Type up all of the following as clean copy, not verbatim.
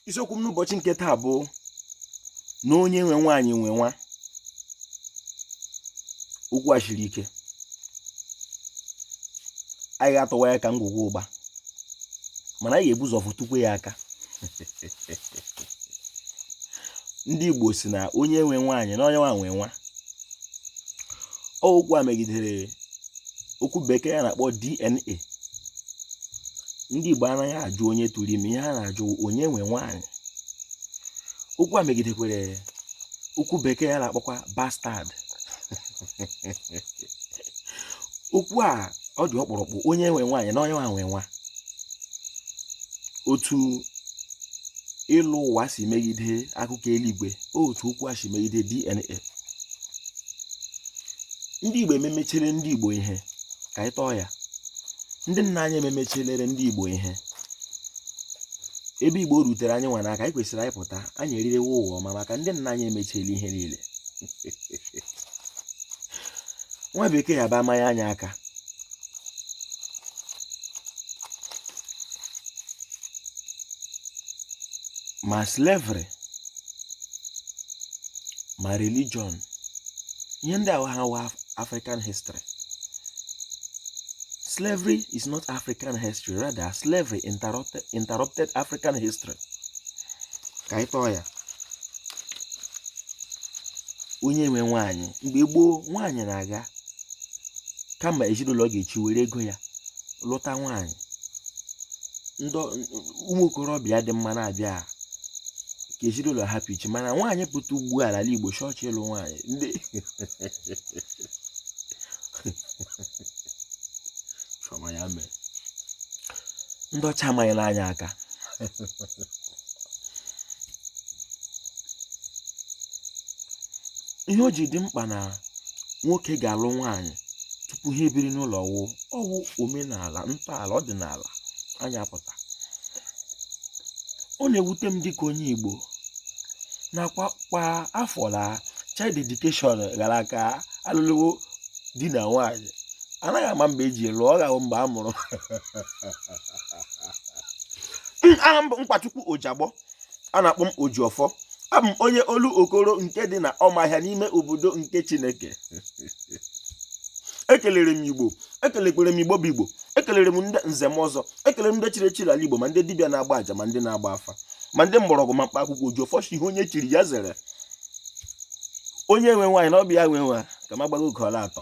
Isiokwu m n'ụbọchị nke taa bụ na onye nwe nwaanyị nwe nwa. Okwu a siri ike, anyị ga-atọwa ya ka ngwugwu ụgba, mana anyị ga-ebu ụzọ fụtụkwa ya aka. Ndị Igbo si na onye nwe nwaanyị na onye nwa nwe nwa. Okwu a megidere okwu bekee a na-akpọ DNA. Ndị Igbo anaghị ajụ onye tụrụ ime, ihe ha na-ajụ onye nwe nwaanyị. Okwu a megidekwere okwu bekee a na-akpọkwa bastard. Okwu a ọ dị ọkpụrụkpụ, onye nwe nwaanyị na onye nwa nwe nwa. Otu ịlụ ụwa si megide akụkọ eluigwe, otu okwu a si megide DNA. Ndị Igbo ememechere ndị Igbo ihe, ka anyị tọọ ya. Ndị nna anyị ememechelere ndị Igbo ihe. Ebe Igbo rutere anyị nwa n'aka, anyị kwesịrị anyị pụta, anyị erirewe ụwa ọma, maka ndị nna anyị emechiela ihe niile. Nwa bekee ya ba amanya anyị aka. Ma slavery ma religion, ihe ndị ahụ ha wa African history. Slavery is not African history, rather slavery interrupted African history. Ka anyị tọọ ya. Onye nwe nwaanyị, mgbe gboo nwaanyị na-aga kama ezinụlọ ga-echi were ego ya lụta nwaanyị. Ndị ụmụ okorobịa dị mma na-abịa ka ezinụlọ hapụ iche, mana nwaanyị pụta ugbu a n'ala Igbo chọọchị ịlụ nwaanyị ndị ndị ọcha amanyela anyị aka. Ihe o ji dị mkpa na nwoke ga-alụ nwaanyị tupu ha ebiri n'ụlọ wụ ọwụ omenala, ntọala, ọdịnala anyị apụta. Ọ na-ewute m dịka onye Igbo na kwa afọ na child education gara aka alụlụwo di na nwaanyị anaghị ama mgbe eji lụọ, ọ ga-ahụ mgbe a mụrụ. Aha m bụ Nkwachukwu Ojiagbọ, a na-akpọ m Ojiọfọ. Abụ m onye olu okoro nke dị na Ọmahịa n'ime obodo nke Chineke. Ekelere m Igbo, ekelekwere m Igbo bụ Igbo, ekelere m ndị nzem ọzọ, ekelere m ndị chiri echi ala Igbo, ma ndị dibịa na-agba àjà, ma ndị na-agba afa, ma ndị mgbọrọgwụ, ma mkpa akwụkwọ. Ojiọfọ si ihe onye chiri ya zere. Onye nwe nwaanyị na ọ bụ ya nwe nwa, ka m agbago oge ọla atọ.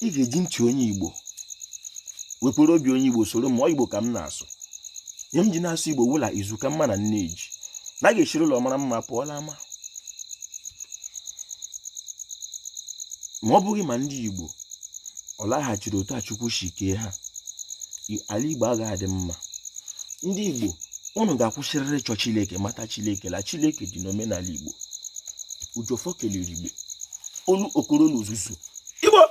Ị ga-eji ntị onye Igbo wekwere obi onye Igbo soro m. Igbo ka m na-asụ. Ihe m ji na-asụ Igbo wụla izu ka mma na nne ji na a ga-echiri ụlọ mara mma pụọla ama. Ma ọ bụghị ma ndị Igbo ọ laghachiri otu a Chukwu si kee ha, ala Igbo agaghị adị mma. Ndị Igbo, unu ga-akwụsịrịrị ịchọ Chineke, mata Chineke la Chineke dị n'omenala Igbo. Ojiọfọ kelere Igbo, olu okoro n'ozuzu Igbo.